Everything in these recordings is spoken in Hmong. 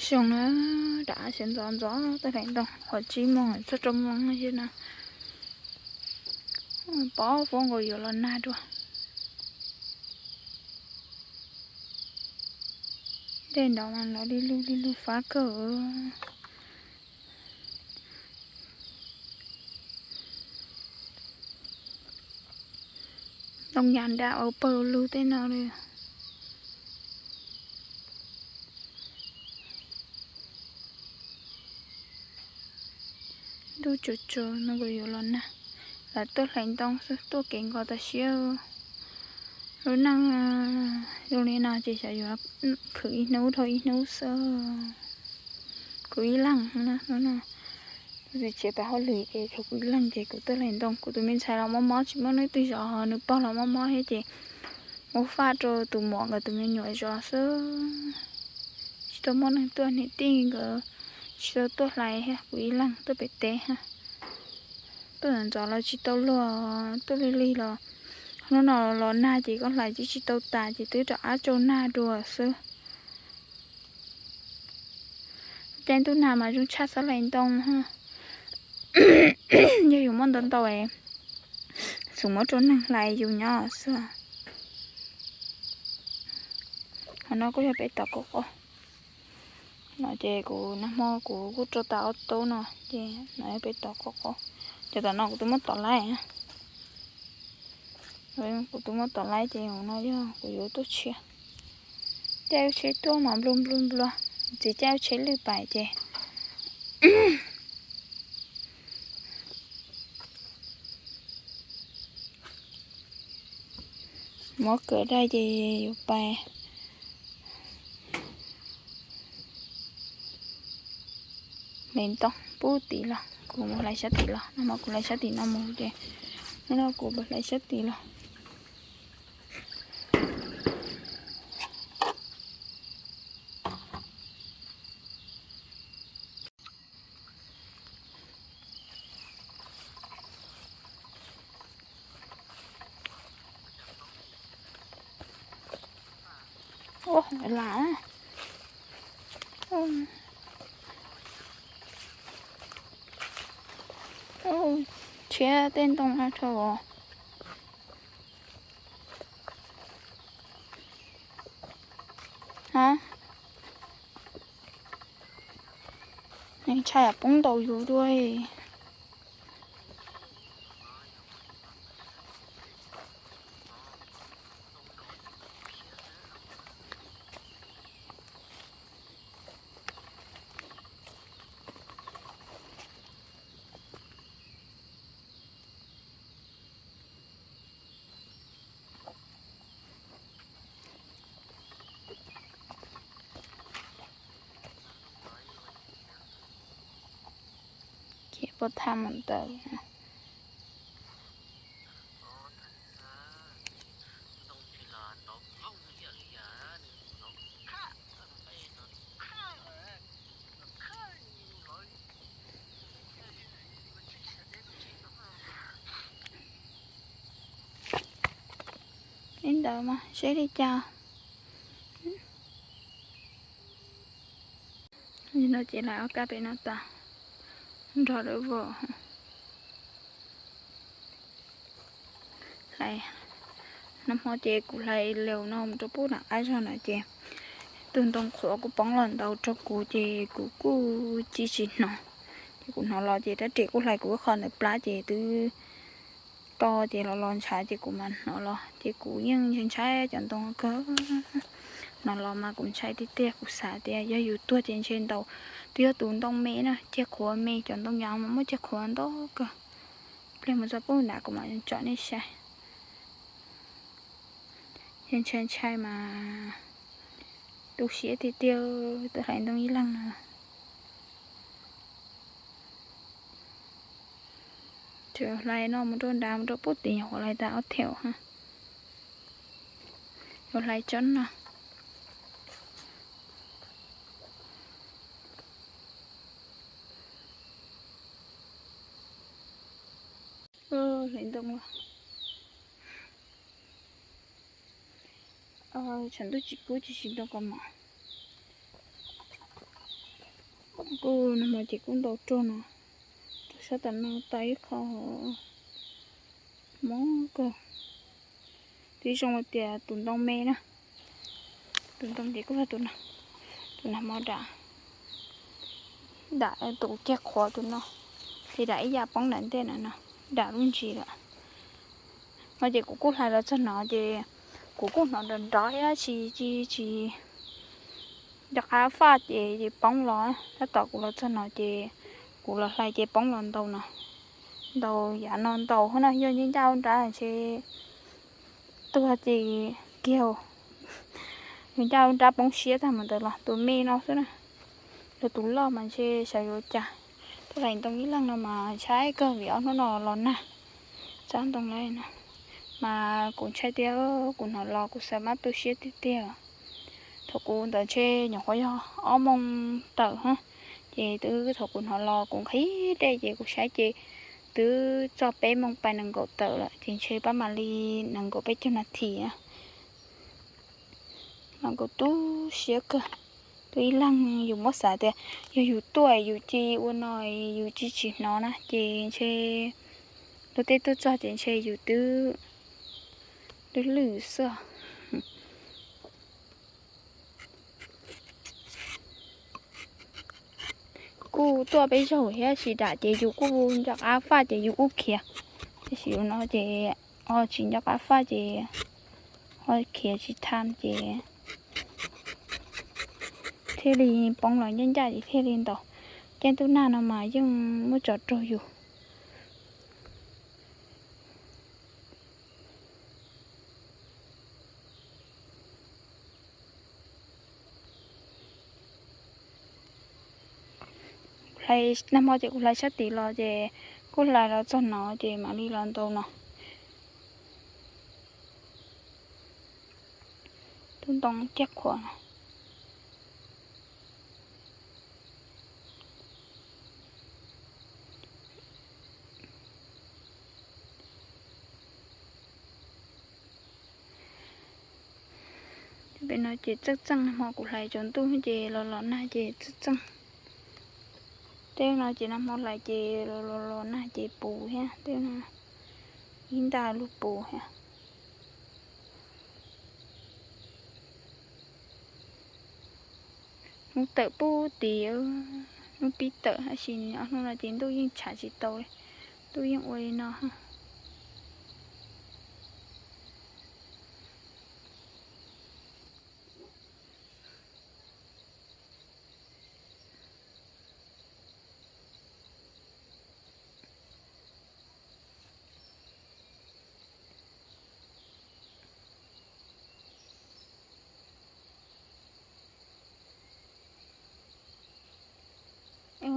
Xyoo na, rov sawv ntxov ntxov tuaj hlais ntoo, qhov tsib moos txog rau moos xwb na, pom fuab nkaus yuav los nag dua. Dej nrov mas los li lug li lug fab kawg. Ntoo yam nram ua pawg lug tej no li. Ntuj tsaus tsaus no kuj yuav los nag, lawv tuaj hlais ntoo xwb tuaj kev nkaus tas siab. Lub neej zoo li no ces xyov yuav khwv ib hnub dhau ib hnub xwb. Kuv ib leeg na, tus txiv tshiab pab hauj lwm ces tshuav kuv ib leeg ces kuv tuaj hlais ntoo. Kuv tus me ntxhais los mob mob tsis muaj leej twg zov, nws pog los mob mob thiab ces muab faj rau tus muam nkawd tus me nyuam zov xwb. Tsis tau muaj neeg tuaj, niam tij nkawd tsis tau tuaj hlais thiab, kuv ib leeg tuaj pem teb. Tuaj ntxov los tsis tau luag, tuaj lig lig los hnub no los nag ces koj hlais tsis tsis tau tas ces twb rov qab tsau nag dua xwb. Caij ntuj nag mas zoo tshaj txhob hlais ntoo. Yog yus muaj ntau ntau es xum muab rau neeg hlais yus nyob xwb. Qhov no kuj yog peb tod qaub qaub no ces kuv nag hmo kuv kuj rau tas ob tub no ces no yog peb tod qaub qaub. Cov tom no kuv twb muab tom laib, kuv twb muab tom laib ces no yog kuv yuav tuaj tshiab. Caij lub tsheb tuaj mas nplua nplua nplua, txiv caij lub tsheb lwj pais ces muab kawm dai ces yuav pais hlais ntoo pub tim los, kuv mus hlais sab tim los, nag hmo kuv hlais sab tim no mus ces hnub no kuv hlais sab tim los. Ua lam, tshiab tej ntoo no rau. Ntshai poob ntaus yus dua. Khiav pov tham mus ntawd. Li ntawd mas seb li cas. Li no ces hlais ob kab pem no tas, nrog dawb vog. Hlais, nag hmo ces kuv hlais liaus no mus rau pub nram qab zog na ces tus ntoo qhuav kuj poob los ntau rau kuv ces kuv kuj tsis tsis hnov. Ces kuv hnov los ces rab riam kuj hlais kuv ib qho ntawm plab ces twb to ces los los ntshav ces kuv mam hnov los ces kuv yeej ntshai ntshai cov ntoo kawg. Hnov los mas kuv ntshai tiag tiag, kuv xav tias yog yus tuag ces ntshe ntaus twb yog tus ntoo me na, ceg qhuav me, cov ntoo yas mas muaj ceg qhuav ntau kawg. Pliag mus txog pub nram kuv mam tsom nej saib. Yog ntshai ntshai mas tu siab tiag tiag, tuaj hlais ntoo ib leeg no. Tsuas hlais no mus rau nrad mus rau pub tim nyuam qhuav hlais tas ob theem, yuav hlais tsob no. Hlais ntoo, tshav ntuj tsis kub tsis tsis ntoo kaus mom. Kuj nag hmo ces kuj ntau ruaj no, rau sab tom no tau ib qho mob kawg. Twb zoo tias tus ntoo me na, tus ntoo ces kuj yog tus no, tus nag hmo dam, dam tus kiag qhuav tus no, ces dam ib yam poob nram ntej na no, dam lub ntsis lawm. No ces kuv kuj hlais los txog no ces kuv kuj hnov nrov nrov thiab tsis, tsis, tsis nco qab faj ces, ces poob los. Tab tom kuv los txog no ces kuv los hlais ces poob los ntau no, ntau yav no ntau hov no, yog ncaj ncaj ua nrab ntshe tuag ces kiag, yog ncaj ua nrab poob siab tag mus ntawd los tus me no xwb na. Yog tus loj mas ntshe xyov yuav cas. Tuaj hlais ntoo ib leeg no mas ntshai kawg vim ob hnub no los nag, txaj ntoo lawm no. Mas kuv ntshai tiag, kuv hnov los kuv xav mas tu siab tiag tiag. Thaum kuv ntawd ntshe nyuam qhuav yog ob moos tawm hab, ces twb thaum kuv hnov los kuv nqhis dej ces kuv saib ces twb txog peb moos pais nees nkaum tawm lawm ces ntshe pab mam li nees nkaum peb caug nas this na. Mas kuv tu siab kawg. Tuaj ib leeg yus muab xav tias yog yus tuaj yus cia ua no yus cia tsis hnov na ces ntshe luag tej tuaj txog ces ntshe yus twb lwj lwj xwb. Kuj tuaj peb zaug thiab tsis dam ces yus kuj nco qab faj ces yus kuj khiav. Tab sis no ces ho tsis nco qab faj ces ho khiav tsis tham ces thiaj li poob los ncaj ncaj ces thiaj li ntau. Caij ntuj nag no mas yeej muaj tsov raug yus. Hlais nag hmo ces kuv hlais sab tid los ces kuj hlais los txog no ces mam li los ntau no. Tub ntoo kiag qhuav no. Pem no ces txeej txeej, nag hmo kuv hlais tsaus ntuj ces los los nag ces txeej txeej. Tej no ces nag hmo hlais ces los los los nag ces puv thiab, tej no ib nta lug puv thiab. Hnub tawm pub tid, hnub pib tawm tab sis ob hnub no ces ntuj yeej tshav tsis tau li, ntuj yeej ua li no.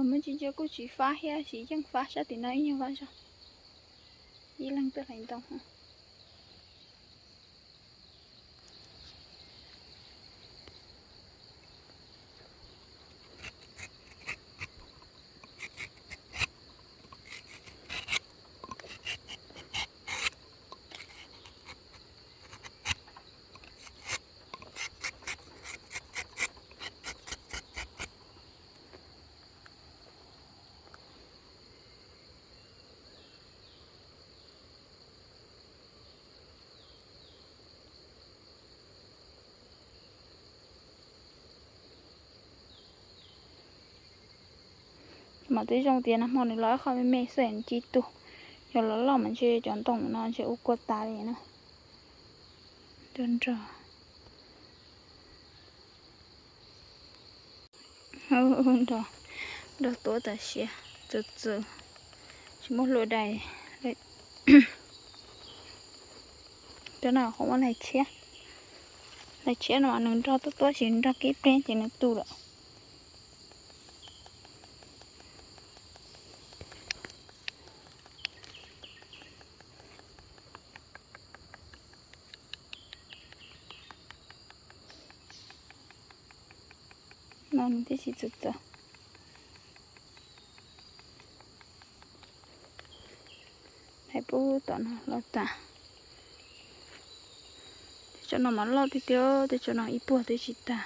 Muaj ntsia ntsia kuj tsis fab thiab, tsis yeej fab, sab tim no ib nyuag fab zog, ib leeg tuaj hlais ntoo. Mas twb zoo tias nag hmo nws los ib qho me me xwb nws ci tug, yog los loj mas ntshe cov ntoo no ntshe ua kua tas li na. Nrog nrog, nrog tuav tam sia, txaws txaws, tsis muaj hlua dais. Cov no qhov muab hlais tshiab, hlais tshiab no mas nws nrog tuab tuab tsis nrog kib pliag ces nws tu lawm. No nws twb tsis txaws txaws. Hais pub tom no los tas. Tej tsob no mas loj tiag tiag, tej tsob no ib puag twb tsis tag.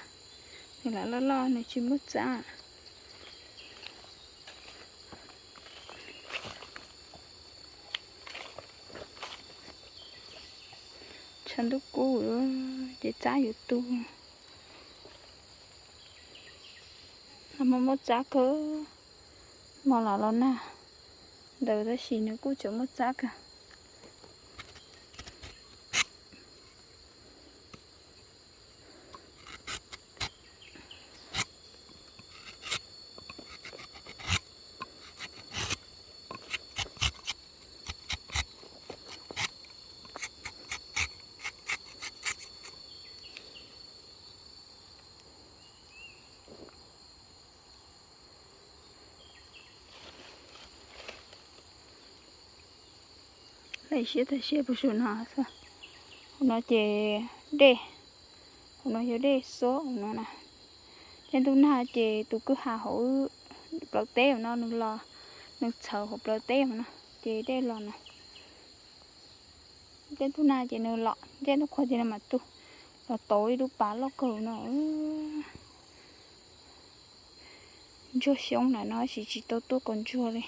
Nws lam loj loj nws tsis muaj txaj. Tshav ntuj kub ces txab yuav tu. Hmo muaj txab kawg, hmo los los nag ntawd tab sis nws kuj tseem muaj txab kawg. Hlais siab tas siab puag saum no xwb. Hauv no ces dej, hauv no yog dej xub hauv no na. Tej ntuj nag ces tus kwj ha hauv plawv teb hauv no nws los, nws txhawv hauv plawv teb hauv no ces dej los na. Tej ntuj nag ces nws los, tej ntuj qhua ces nws mam tu. Los tau ib lub pas loj kawg no. Ntsuag xyoob ntawm no tab sis tsis tau tuaj kaus ntsuag li.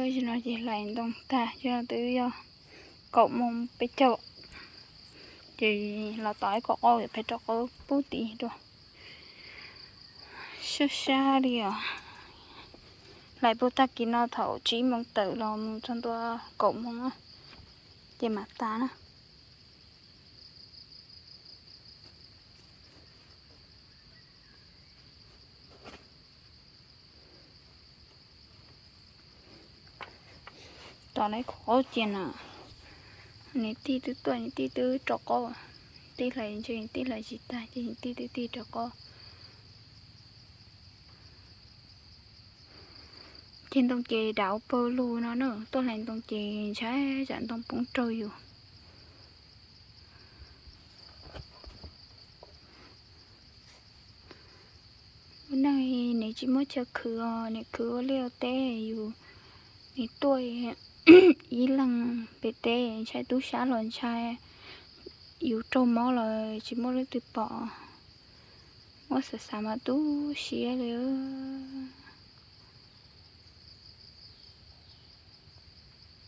Zaum no ces hlais ntoo tag, zaum no twb yog kaum moos peb caug, ces los tos ib kom qaub peb rau qaub pub tid dua. Sab sab li os. Hlais puag tag kis no thaum tsib moos tawm los mus txog ntua kaum moos ces mam tas na. Tos lawv qaub cia na. Niam tij twb tuaj, niam tij twb rau qaub. Tij hlais ntshe niam tij hlais tsis tag ces niam tij twb tig rau qaub. Ceg ntoo ces dav ua pawg lug no na, tuaj hlais ntoo ces ntshai tsam ntoo poob raug yus. Lub neej nim tsis muaj chaw khwv os, nim khwv ua liaj ua teb, yus nim tuaj ib leeg pem teb ntshai tub sab los ntshai, yus raug mob los tsis muaj leej twg pom, muab xav xav mas tu siab li.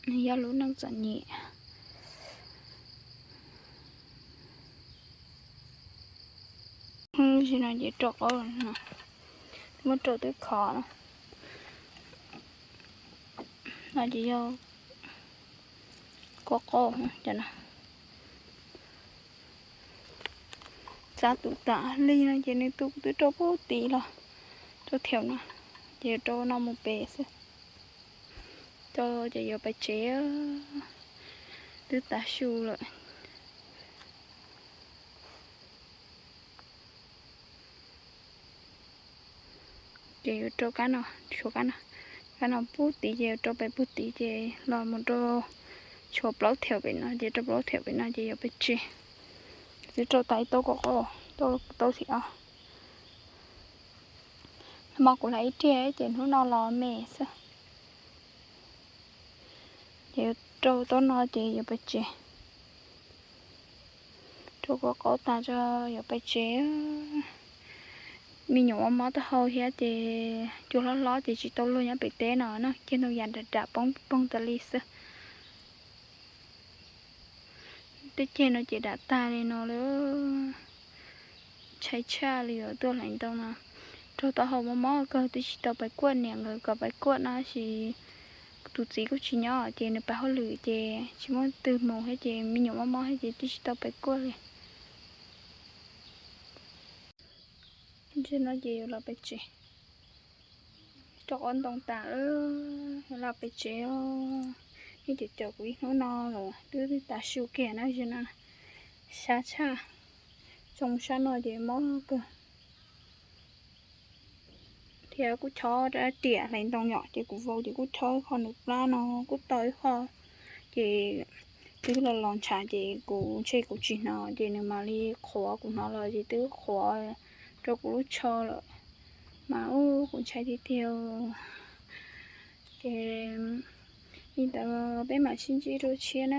Nws yog lub neej txom nyem. Tam sim no ces rau qaub, muab rau twb khov no. No ces yog kua qaub cov no. Txab tus tas li no ces nws tus twb rau pub tid los rau thiaum no, ces rau no mus pem xwb. Rau ces yuav pais tsev, twb tav su lawm. Ces yuav rau kab no, tshuav kab no, kab no pub tid ces yuav rau pem pug tid ces los mus rau tshuav plaub thiaum pem no ces rau plaub thiaum pem no ces yuav pais tsev. Twb rau tas ib tauv kua qaub, tauv, tauv thib ob. Nag hmo kuv hlais ib riag ces hnub no los me xwb. Ces yuav rau tauv no ces yuav pais tsev. Rau kua qaub tas tso yuav pais tsev. Me nyuam mob mob taub hau thiab ces cua hlob hlob ces tsis tau luag nyob pem teb no na, ceg ntoo yas nram nram poob poog tas li xwb. Tej ceg no ces dam tag li no lawm. Ntshai tshaj li os, tuaj hlais ntoo no raug taub hau mob mob kawg twb tsis tau pais kuaj, niam nkawd kom pais kuaj no tab sis tus txiv kuj tsis nyob ces nws pais hauj lwm ces tsis muaj twg mus thiab ces me nyuam mob mob thiab ces twb tsis tau pais kuaj li. Tam sim no ces yuav los pais tsev. Rau qaub ntoo tas lawm, los pais tsev os. Yeej caum caum kuv ib hnub no lawm, twb tav su kiag na, tam sim no sab tshaj. Tsoo sab no ces mob kawg. Thiab kuj chob rab riam hlais ntoo yom, ces kuv vau ces kuj chob ib qho nws plab no, kuj tau ib qho. Ces twb los los ntshav ces kuv ntshe kuv tsis hnov ces nws mam li qhuav, kuv hnov los ces twb qhuav rau kuv lub tsho lawm. Mas ub, kuv ntshai tiag tiag. Ces li ntawd peb mam sib ntsib rau tshiab na.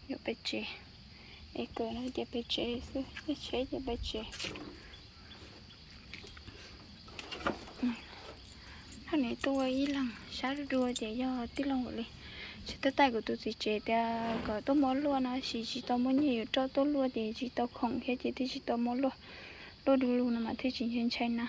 Yuav pais tsev, es kawm no ces pais tsev xwb, tsheb ces pais tsev. Thaum nim tuaj ua ib leeg sab dua ces yog tij laug ua li, tsis tab taij kuv tus txiv tsev tias kom tuaj muab luaj no, tab sis tsis tau muaj nyiaj yuav roj tuaj luaj ces tsis tau khoom thiab ces thiaj tsis tau muab luaj. Luaj du lug no mas thiaj tsis ntshai ntshai na.